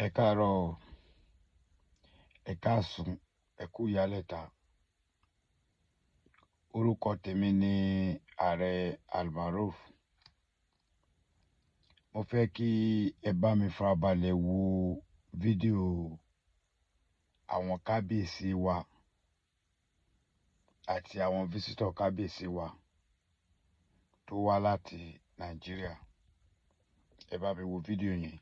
Ẹ káàárọ̀ o, ẹ káàsán, ẹ kú ìyálẹ̀ta. Orúkọ tèmi ni Ààrẹ Almaroof. Mo fẹ́ kí ẹ bá mi farabalẹ̀ wo fídíò àwọn kábíyèsí wa àti àwọn visitor kábíyèsí wa tó wá láti Nàìjíríà. Ẹ bá mi wo fídíò yẹn.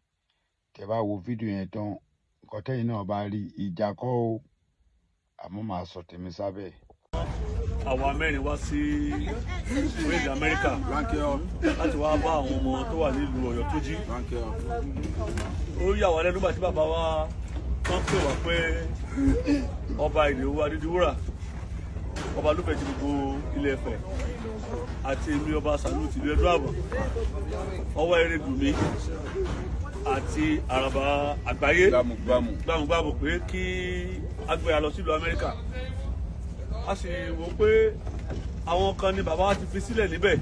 Tẹ bá wo fídíò yẹn tán, nǹkan tẹ́yin náà bá rí, ìjà kọ́ o, àmọ́ màá sọ tèmi sábẹ́. Àwa mẹ́rin wá sí orílẹ̀-èdè Amẹ́ríkà láti wá bá àwọn ọmọ tó wà nílùú Ọ̀yọ́túnjí. Ó yà wá lẹ́nu nígbà tí bàbá wa tán pè wá pé ọba Ìdòwú Adédiwúrà, ọba ló fẹ́ ti gbogbo Ilé Ifẹ̀, àti èmi ọba Sàlù tìlú Ẹdú Àbọ̀, ọwọ́ Erédùnmí àti Àràbà àgbáyé gbámúgbámú gbàmùgbàmù pé kí a gbéra lọ sílùú Amẹ́ríkà. A sì wò pé àwọn kan ni bàbá wa ti fi sílẹ̀ níbẹ̀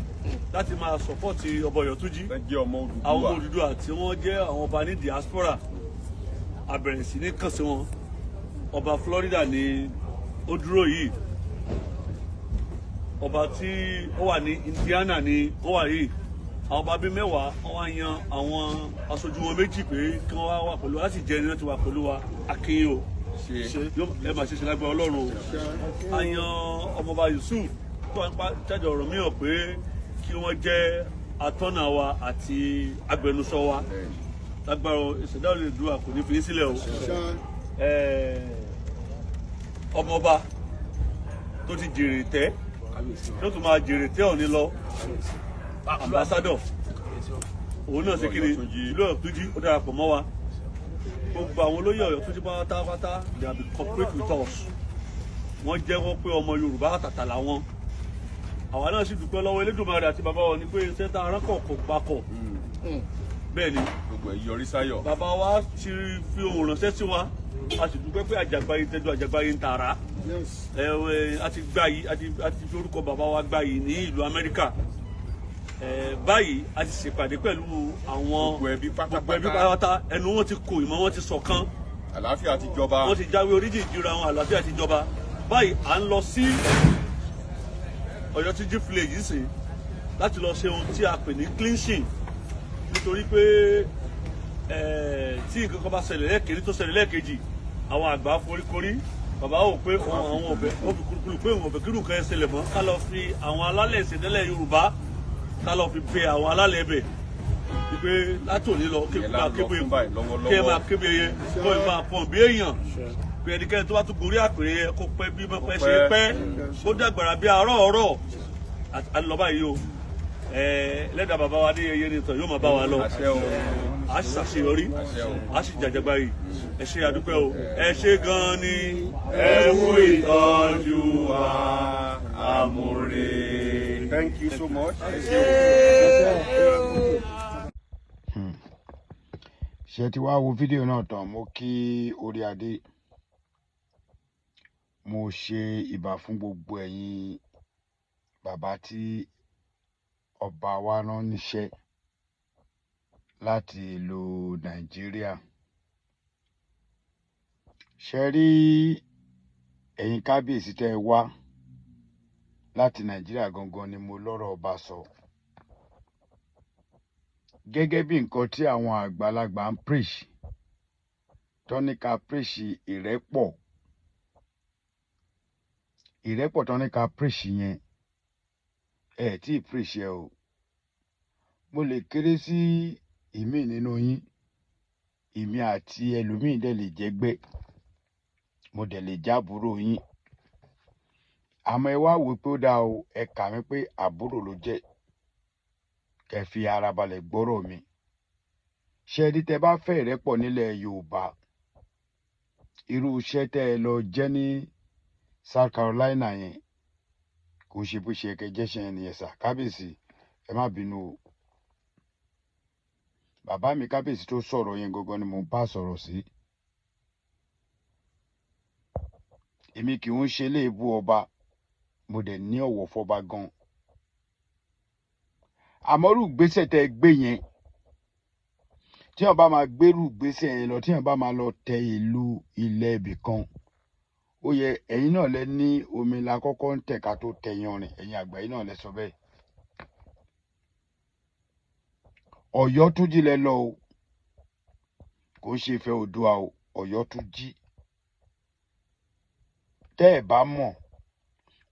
láti máa support ọba Ọ̀yọ́túnjí, fẹ́ jẹ́ ọmọ àwọn ọmọ Odùduwà. Odùduwà tí wọ́n jẹ́ àwọn ọba ní diaspora. A bẹ̀rẹ̀ sí ní kàn sí wọn. Ọba Florida ni ó dúró yìí, ọba tí ó wà ní Indiana ni ó wà yìí. Àwọn ọba bíi 10, wọ́n wá yan àwọn aṣojú wọn méjì pé kí wọ́n wá wà pẹ̀lú wa láti jẹ́ ẹni náà ti wà pẹ̀lú wa. Akin o, ṣe ẹ máa ṣe ṣe lágbára Ọlọ́run o. A yan ọmọọba Yusuf tó wà nípa jáde ọ̀rọ̀ mìíràn pé kí wọ́n jẹ́ atọ́nà wa àti agbẹnusọ wa. Lágbára ìṣẹ̀dá Oòduà kò ní fi í sílẹ̀ o. Ọmọọba tó ti jèrè tẹ́ tó tún máa jèrè tẹ́ òní lọ, ambassador, òun náà ṣe kí ni ìlú Ọ̀yọ́túnjí, ó darapọ̀ mọ́ wa. Gbogbo àwọn olóyè Ọ̀yọ́túnjí pátápátá, they have been cooperate with us. Wọ́n jẹ́wọ́ pé ọmọ Yorùbá àtàtà làwọn. Àwa náà sì dúpẹ́ lọ́wọ́ Elédùmarè àti bàbá wọn ni pé sẹ́ńtà arákọ̀ kò pakọ̀ bẹ́ẹ̀ ni. Gbogbo ẹ̀ yọrí sáyọ̀. Bàbá wa ti fi ohùn ránṣẹ́ sí wa, a sì dúpẹ́ pé àjàgbáyé tẹ́jú, àjàgbáyé ń tààrà. Ẹ ẹ, a ti gbà yìí, a ti fi orúkọ bàbá wa gbà yìí ní ìlú Amẹ́ríkà. Ẹ báyìí, a ti ṣèpàdé pẹ̀lú àwọn gbogbo ẹbí pátápátá. Gbogbo ẹbí pátápátá, ẹnu wọn ti kò, ìmọ̀ wọn ti ṣọ̀kan. Àlàáfíà ti jọba. Wọ́n ti jáwé oríjì ìjìra wọn, àlàáfíà ti jọba. Báyìí, à ń lọ sí Ọ̀yọ́túnjí village yìí sìn láti lọ ṣe ohun tí a pè ní cleansing, nítorí pé tí nǹkan kan bá ṣẹlẹ̀ lẹ́ẹ̀kejì, tó ṣẹlẹ̀ lẹ́ẹ̀kejì, àwọn àgbà foríkorí. Bàbá wò pé òun àwọn ọbẹ̀ ó fi kurukuru pé òun ọbẹ̀ kírun kan ṣẹlẹ̀ mọ́, ká lọ fi àwọn alálẹ̀ ìṣẹ̀dẹ́lẹ̀ Yorùbá, ká lọ fi bẹ àwọn alálẹ̀ ẹbẹ̀ wípé látòní lọ, Ìyẹn kébù là máa ń lọ kébù fún báyìí lọ́wọ́lọ́wọ́. kí ẹ máa kébù ẹyẹ kó ẹ máa pọ̀n bí èèyàn, pé ẹnikẹ́ni tó bá tún gorí àpèrè yẹ kó pẹ́ bí pẹ́ ṣe pẹ́, kó dàgbàrà bí àárọ̀ ọ̀rọ̀ àlọ́ báyìí o. Lẹ́dàá bàbá wa ní ẹyẹ ní ìtàn yóò máa bá wa lọ. Àṣẹ o. A sì ṣàṣeyọrí. Àṣẹ o. A sì jàjàgbá yìí. Ẹ ṣe, àdúpẹ́ o, ẹ ṣe gan-an ni, ẹ kú ìtọ́jú wa, àmúre. Thank you so much. Ẹ ṣé o. Ṣé ti wá wo fídíò náà tán? Mo kí orí adé, mo ṣe ìbà fún gbogbo ẹ̀yin bàbá tí ọba wa rán níṣẹ́ láti ìlú Nàìjíríà. Ṣe rí ẹ̀yin kábíyèsí tẹ́ ẹ wá láti Nàìjíríà gangan ni mo lọ́rọ̀ ọba sọ. Gẹ́gẹ́ bí nǹkan tí àwọn àgbàlagbà ń preach, tọ́níkà preach ìrẹ́pọ̀, ìrẹ́pọ̀ tọ́níkà preach yẹn, ẹ tí ì preach ẹ o. Mo lè kéré sí ìmíì nínú yín, èmi àti ẹlòmíì dẹ̀ lè jẹ́gbẹ́, mo dẹ̀ lè jábúrò yín, àmọ́ ẹ wá wò pé ó dáa o, ẹ kà mí pé àbúrò ló jẹ́, kẹ́ fi ara balẹ̀ gbọ́rọ̀ mi. Ṣé rí, tẹ́ bá fẹ́ ìrẹ́pọ̀ nílẹ̀ Yorùbá, irú iṣẹ́ tẹ́ ẹ lọ jẹ́ ní South Carolina yẹn, kò ṣe bó ṣe kẹ́ jẹ́ṣẹ́ yẹn nìyẹn sà. Kábíyèsí, ẹ má bínú o. Bàbá mi kábíyèsí tó sọ̀rọ̀ yẹn gangan ni mò ń bá sọ̀rọ̀ sí. Èmi kì í ń ṣe léèbú ọba, mo dẹ̀ ní ọ̀wọ̀ fọba gan. Àmọ́ irú ìgbésẹ̀ tẹ́ ẹ gbé yẹn, Tí wọ́n bá máa gbérù gbèsè yẹn lọ, tí wọ́n bá máa lọ tẹ ìlú ilẹ̀ ibì kan, ó yẹ ẹ̀yin náà lẹ ní omi la kọ́kọ́ ń tẹ̀ ká tó tẹ yanrìn. Ẹ̀yin àgbà yìí náà lẹ sọ bẹ́ẹ̀. Ọ̀yọ́túnjí lẹ lọ o, kò ń ṣe Ifẹ̀ Oòduà o, Ọ̀yọ́túnjí. Tẹ́ ẹ̀ bá mọ̀,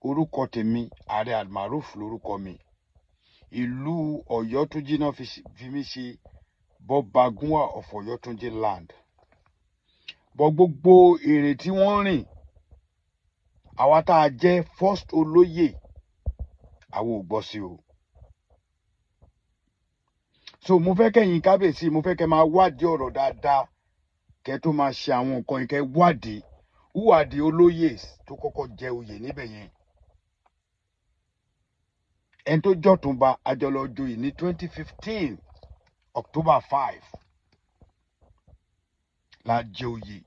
orúkọ tèmi Ààrẹ Almaroof lórúkọ mi. Ìlú Ọ̀yọ́túnjí náà fi mí ṣe Bọ́bagúnwà of Ọ̀yọ́túnjí land. Bọ́ gbogbo ìrìn tí wọ́n rìn, àwa tá a jẹ́ first olóyè, àwọn ò gbọ́ sí o. So mo fẹ́ kẹ́yìn kábíyèsí, mo fẹ́ kẹ́ máa wádìí ọ̀rọ̀ dáadáa kẹ́ tó máa ṣe àwọn nǹkan yìí, kẹ́ wádìí who are the olóyè tó kọ́kọ́ jẹ oyè níbẹ̀ yẹn. Ẹni tó jọ̀túnba àjọlọ joyè ní 2015 October 5 la jẹ oyè.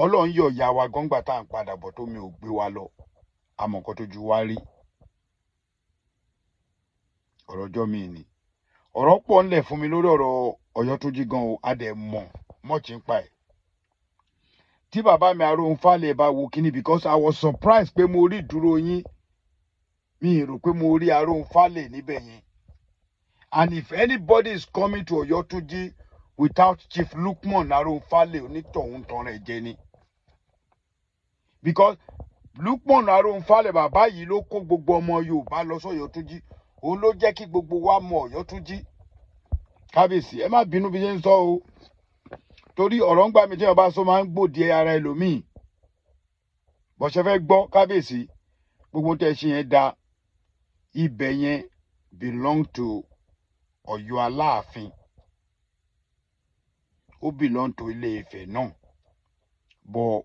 Ọlọ́run yọ̀ ya wa gọ́ngbà tá à ń padà bọ̀ tó mi ò gbé wa lọ, àmọ́ nǹkan tó ju wa rí. Ọ̀rọ̀ ọjọ́ mi ni ọ̀rọ̀ pọ̀ ńlẹ̀ fún mi lórí ọ̀rọ̀ Ọ̀yọ́túnjí gan o. A dẹ̀ mọ̀ mọ́ọ̀tì ń pa ẹ̀ tí bàbá mi Aróhunfálẹ̀ bá wo kíní, because I was surprised pé mo rí ìdúró yín. Mi ì rò pé mo rí Aróhunfálẹ̀ níbẹ̀ yẹn. And if anybody is coming to Ọ̀yọ́túnjí without Chief Lukman Aróhunfálẹ̀, onítọ̀hún tán rẹ̀ jẹ ni, because Lukman Aróhunfálẹ̀, bàbá yìí ló kó gbogbo ọmọ Yorùbá lọ sọ́yọ́túnjí. Òun ló jẹ́ kí gbogbo wa mọ Ọ̀yọ́túnjí. Kábíyèsí, ẹ má bínú bí ṣe ń sọ o, torí ọ̀rọ̀ ń gbà mí tí wọ́n bá sọ máa ń gbòdì ara ẹlòmíì. Bọ́sẹ̀ fẹ́ gbọ́, kábíyèsí, gbogbo tẹ́ ṣe yẹn da. Ibẹ̀ yẹn belong to Ọ̀yọ́ Aláàfin, ó belong to Ilé Ifẹ̀ náà, bọ̀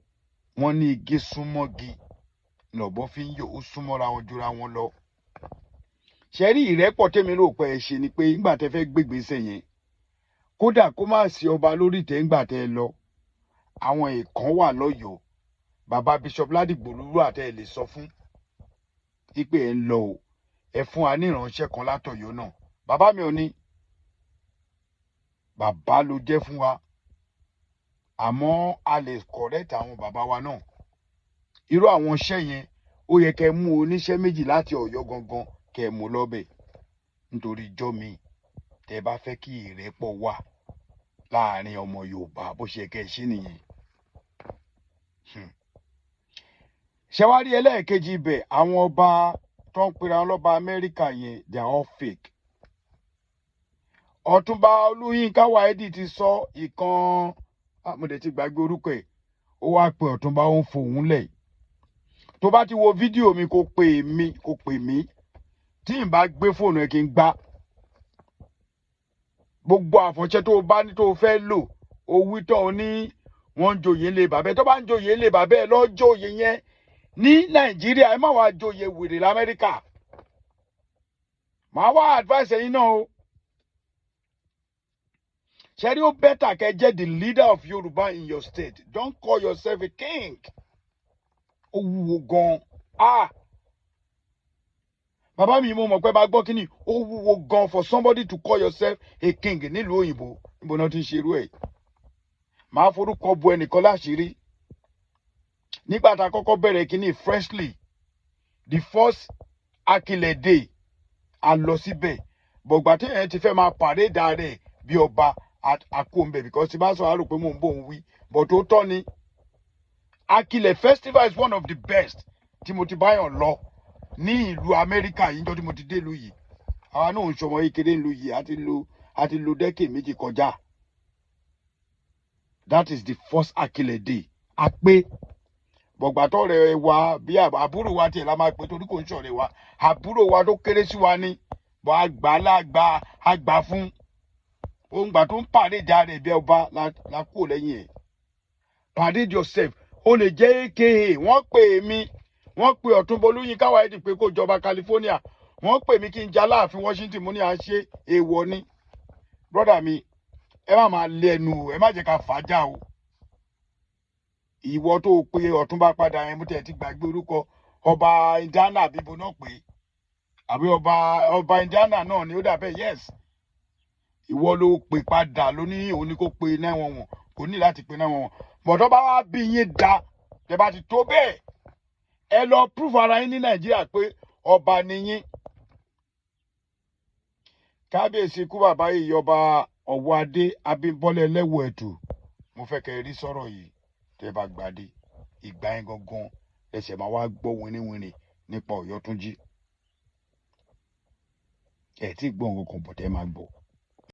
wọ́n ní igi súnmọ́gi lọ́bọ̀ fi ń yọ, ó súnmọ́ra wọn jura wọn lọ. Ṣe rí ìrẹ́pọ̀ tèmi rò pé ẹ ṣe ni pé nígbà tẹ́ fẹ́ gbégbèsè yẹn, kódà kó má sí ọba lórí ìtẹ́ ńgbà tẹ́ ẹ lọ, àwọn èèkàn wà lọ́yọ̀ọ́, bàbá Bishop Ládìgbòlú àtẹ ẹ lè sọ fún ipe ẹ ń lọ o, ẹ fún wa ní ìránṣẹ́ kan látọ̀yọ́ náà. Bàbá mi ò ní bàbá ló jẹ́ fún wa, àmọ́ a lè correct àwọn bàbá wa náà. Irú àwọn iṣẹ́ yẹn, ó yẹ kẹ́ mú oníṣẹ́ méjì láti Ọ̀yọ́ gangan, kẹ́ mú lọ́bẹ̀, nítorí ijọ́ mi tẹ́ bá fẹ́ kí ìrẹ́pọ̀ wà láàrin ọmọ Yorùbá, bó ṣe kẹ́ ẹ ṣe nìyẹn. Ṣé wàá rí ẹlẹ́ẹ̀kejì ibẹ̀, àwọn ọba tó ń pera wọn lọ́ba Amẹ́ríkà yẹn, they are all fake. Ọ̀túnba Olúyinká Wáídì ti sọ ìkan, mo dẹ̀ ti gbàgbé orúkọ ẹ̀, ó wá pe ọ̀túnba, ó ń fohùn lẹ̀. Tó bá ti wo fídíò mi, kó pè mí, kó pè mí. Tí n bá gbé fóònù ẹ, kí n gbá gbogbo àfọ̀nṣẹ́ tó o bá ní tó o fẹ́ lò. Ó wí tán, o ní wọ́n ń joyè ńlẹ̀ bàbẹ́. Tó bá ń joyè ńlẹ̀ bàbẹ́ ẹ, lọ́ọ́ joyè yẹn ní Nàìjíríà. Ẹ má wàá joyè wèrè lamẹ́ríkà. Màá wá advice ẹ̀yin náà o. Ṣẹ́rí, ó better kẹ́ jẹ́ the leader of Yorùbá in your state. Don't call yourself a king. Ó wúwo gan ah. Bàbá mi, mo mọ̀ pé bá gbọ́ kínní, ó wúwo gan for somebody to call yourself a king nílùú òyìnbó. Níbo náà ti ń ṣerú ẹ̀? Màá forúkọ bo ẹnìkan láṣìírí. Nígbà tá a kọ́kọ́ bẹ̀rẹ̀ kínní freshly, the first Akilẹ̀ Day, a lọ síbẹ̀. Bọ̀gbà tí èèyàn ti fẹ́ máa parade rẹ̀ bí ọba, àkóńbẹ̀, because tí bá sọ àrò pé mò ń bò ń wí, but ó tọ́ ni. Akilẹ̀ Festival is one of the best tí mo ti báyàn lọ ní ìlú Amẹ́ríkà yìí. Níjọ́ tí mo ti dé ìlú yìí, àwa náà ń ṣọmọ kékeré ìlú yìí, àti lo decade 2 kọjá. That is the first Akilẹ̀ Day a pé. Bọ̀gbà tó rẹ̀ wa bí àbúrò wa tiẹ̀ la máa pè, torí kò ń ṣọ̀rẹ́ wa, àbúrò wa tó kéré sí wa ni, bọ́ àgbà lágbà àgbà fún òun gbà tó ń parade rẹ̀ bí ọba la kúrò lẹ́yìn ẹ̀. Parade yourself, ó lè jẹ́ aka. Wọ́n pè mí, wọ́n pe Ọ̀túnba Olúyinká Wáídì pé kó jọba California. Wọ́n pè mí kí n jẹ́ Aláàfin Washington. Mo ní à ń ṣe èèwọ̀ ni. Brother mi, ẹ má máa lé ẹnu o, ẹ má jẹ́ ká fàájà o. Ìwọ tó o pe ọ̀túnba padà yẹn, mo tẹ̀ ti gbàgbé orúkọ ọba Indiana àbíbo náà pé, àbí ọba Indiana náà ni ó dà bẹ́ẹ̀. Yes. Ìwọ ló pè padà ló ní òun ní kó pe 911. Kò ní láti pe 911. Bọ̀dọ̀ bá wá bí yín da, tẹ́ bá ti tó bẹ́ẹ̀, ẹ lọ prove ara yín ní Nàìjíríà pé ọba ni yín. Kábíyèsí kú bàbá yìí, ọba Ọ̀wọ́ Adé Abímbọ́lá Ẹlẹ́wọ̀ Ẹ̀tù, mo fẹ́ kẹ́ ẹ rí sọ̀rọ̀ yìí. Tẹ́ bá gbadé, ìgbà yẹn gangan ẹsẹ̀ máa wá gbọ́ winiwini nípa Ọ̀yọ́túnjí. Ẹ̀ tí gbọ́ nǹkan kan bọ̀, tẹ́ máa gbọ́.